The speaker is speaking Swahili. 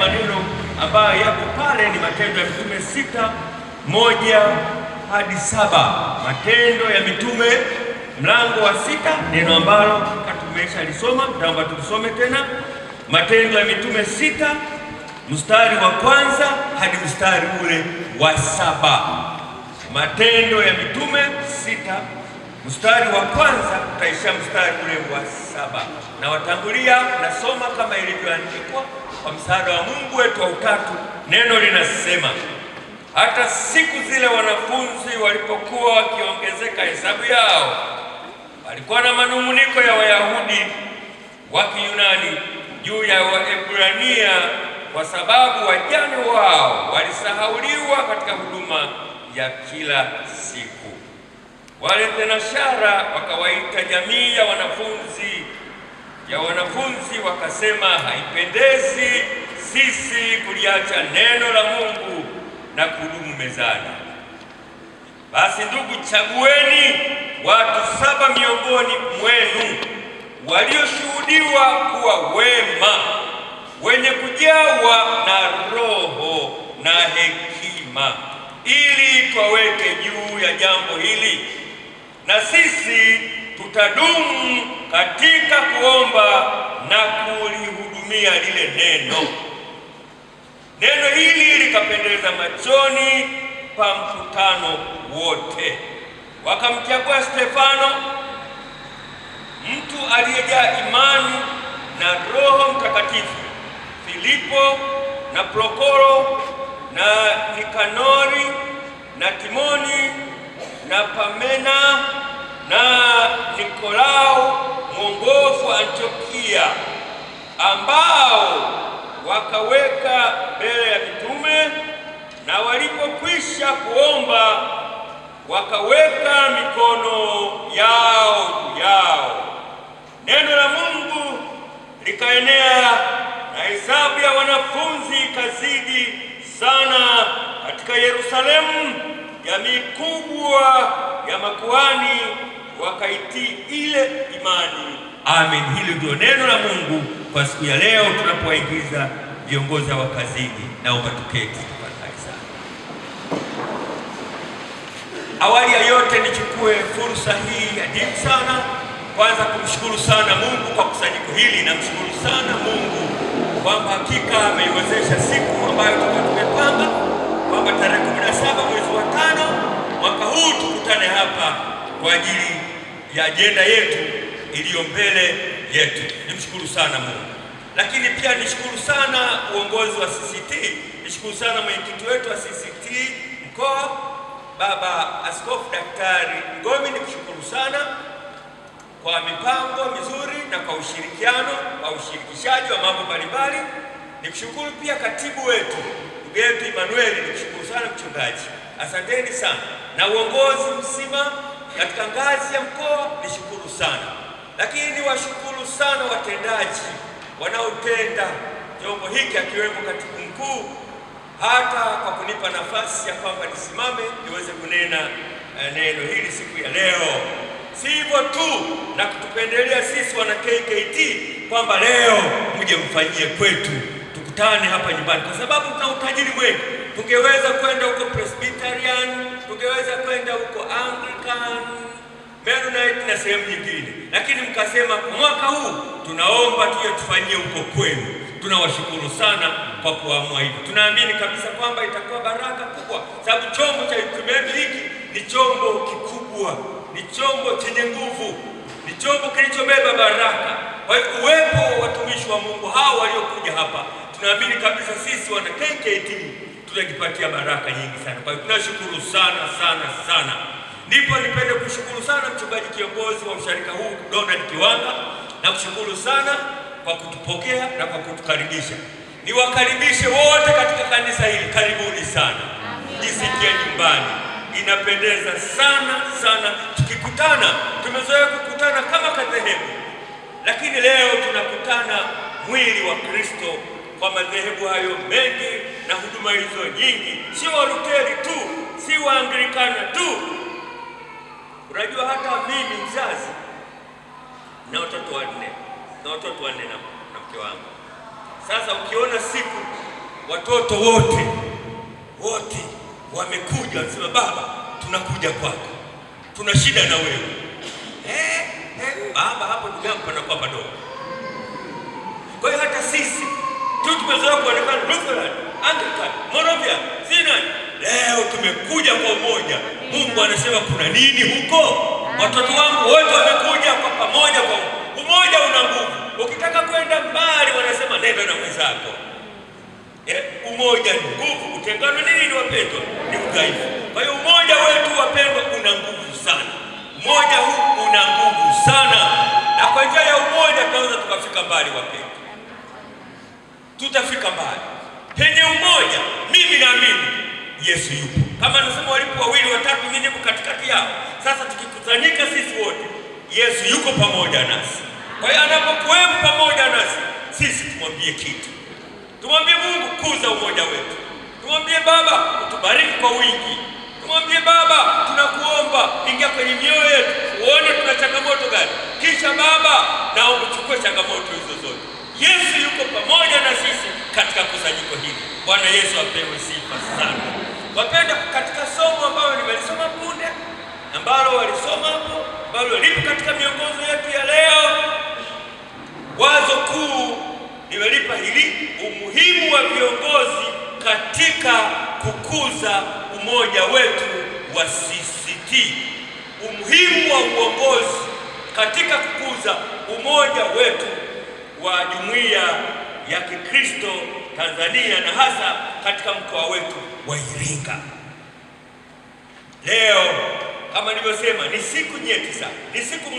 Maneno ambayo yako pale ni Matendo ya Mitume 6:1 hadi 7. Matendo ya Mitume mlango wa 6, neno ambalo tumeshalisoma, naomba tulisome tena. Matendo ya Mitume 6 mstari wa 1 hadi mstari ule wa 7. Matendo ya Mitume 6 mstari wa 1 utaishia mstari ule wa 7. Na watangulia nasoma kama ilivyoandikwa kwa msaada wa Mungu wetu wa utatu. Neno linasema, hata siku zile wanafunzi walipokuwa wakiongezeka hesabu yao, walikuwa na manung'uniko ya Wayahudi wa Kiyunani juu ya Waebrania, kwa sababu wajane wao walisahauliwa katika huduma ya kila siku. Wale thenashara wakawaita jamii ya wanafunzi wakasema, haipendezi sisi kuliacha neno la Mungu na kuhudumu mezani. Basi ndugu, chagueni watu 7 miongoni mwenu walioshuhudiwa kuwa wema, wenye kujawa na Roho na hekima, ili twaweke juu ya jambo hili, na sisi tutadumu katika kuomba na kulihudumia lile neno. Neno hili likapendeza machoni pa mkutano wote. Wakamchagua Stefano, mtu aliyejaa imani na Roho Mtakatifu, Filipo na Prokoro na Nikanori na Timoni na Pamena na Nikolao mwongofu wa Antiokia, ambao wakaweka mbele ya mitume, na walipokwisha kuomba wakaweka mikono yao juu yao. Neno la Mungu likaenea na hesabu ya wanafunzi ikazidi sana katika Yerusalemu. Jamii kubwa ya makuhani wakaitii ile imani. Amen. Hili ndio neno la Mungu kwa siku ya leo tunapowaingiza viongozi wa kazini. Naomba tuketi tafadhali sana. Awali ya yote nichukue fursa hii adimu sana kwanza kumshukuru sana Mungu kwa kusanyiko hili. Namshukuru sana Mungu kwamba hakika ameiwezesha siku ambayo tulikuwa tumepanga kwamba tarehe 17 mwezi wa 5 mwaka huu tukutane hapa kwa ajili ya ajenda yetu iliyo mbele yetu. Nimshukuru sana Mungu, lakini pia nishukuru sana uongozi wa CCT, nishukuru sana mwenyekiti wetu wa CCT mkoa, Baba Askofu Daktari Mgomi, nikushukuru sana kwa mipango mizuri na kwa ushirikiano, kwa ushirikishaji wa mambo mbalimbali. Nikushukuru pia katibu wetu ndugu yetu Emmanuel, nikushukuru sana mchungaji, asanteni sana, na uongozi mzima katika ngazi ya mkoa nishukuru sana, lakini niwashukuru sana watendaji wanaotenda chombo hiki akiwemo katibu mkuu, hata kwa kunipa nafasi ya kwamba nisimame niweze kunena neno hili siku ya leo. Si hivyo tu, na kutupendelea sisi wana KKT kwamba leo mje mfanyie kwetu, tukutane hapa nyumbani, kwa sababu tuna utajiri mwingi. Tungeweza kwenda huko Presbyterian, tungeweza kwenda huko Anglican, Mennonite na sehemu nyingine, lakini mkasema kwa mwaka huu tunaomba tuje tufanyie huko kwenu. Tunawashukuru sana kwa kuamua hivyo. Tunaamini kabisa kwamba itakuwa baraka kubwa, sababu chombo cha Ekumebi hiki ni chombo kikubwa, ni chombo chenye nguvu, ni chombo kilichobeba baraka. Kwa hiyo uwepo wa watumishi wa Mungu hao waliokuja hapa, tunaamini kabisa sisi wana KKT tutajipatia baraka nyingi sana. Kwa hiyo tunashukuru sana sana sana. Ndipo nipende kushukuru sana mchungaji kiongozi wa usharika huu Donald Kiwanga, na kushukuru sana kwa kutupokea na kwa kutukaribisha. Niwakaribishe wote katika kanisa hili, karibuni sana, jisikie nyumbani. Inapendeza sana sana tukikutana. Tumezoea kukutana kama kadhehebu, lakini leo tunakutana mwili wa Kristo kwa madhehebu hayo mengi na huduma hizo nyingi, sio Waluteri tu, si Waanglikana tu. Unajua, hata mimi mzazi na watoto wanne, na watoto wanne na mke wangu. Sasa ukiona siku Watoto wote wote wamekuja, wanasema baba, tunakuja kwako, tuna shida na wewe. Baba, hapo ndugu yangu panakuwa padogo. Kwa hiyo hata sisi tu tumezoea kuonekana Lutheran, Anglican, Moravian, Synod. Leo tumekuja kwa umoja. Mungu anasema kuna nini huko? Watoto wangu wote wamekuja kwa pamoja, kwa umoja una nguvu. Ukitaka kwenda mbali, wanasema nenda na mwenzako. Umoja ni nguvu, utengano nini ni wapendwa? Ni udhaifu. Kwa hiyo umoja wetu wapendwa, una nguvu sana. Umoja huu una nguvu sana, na kwa njia ya umoja tunaweza tukafika mbali wapendwa, tutafika mbali. Penye umoja, mimi naamini Yesu yupo. Kama anasema walipo wawili watatu, mimi niko katikati yao. Sasa tukikusanyika sisi wote, Yesu yuko pamoja nasi. Kwa hiyo anapokuwepo pamoja nasi, sisi tumwambie kitu. Tumwambie Mungu, kuza umoja wetu. Tumwambie Baba, utubariki kwa wingi. Tumwambie Baba, tunakuomba ingia kwenye mioyo yetu, uone tuna changamoto gani, kisha Baba na uchukue changamoto hizo zote. Yesu yuko pamoja na sisi katika kusanyiko hili. Bwana Yesu apewe sifa sana. Wapenda, katika somo ambalo nimelisoma punde, ambalo walisoma hapo, ambalo lipo katika miongozo yetu ya leo, wazo kuu nimelipa hili: umuhimu wa viongozi katika kukuza umoja wetu wa CCT. Umuhimu wa uongozi katika kukuza umoja wetu wa jumuiya ya Kikristo Tanzania na hasa katika mkoa wetu wa Iringa. Leo kama nilivyosema, ni siku nyeti sana, ni siku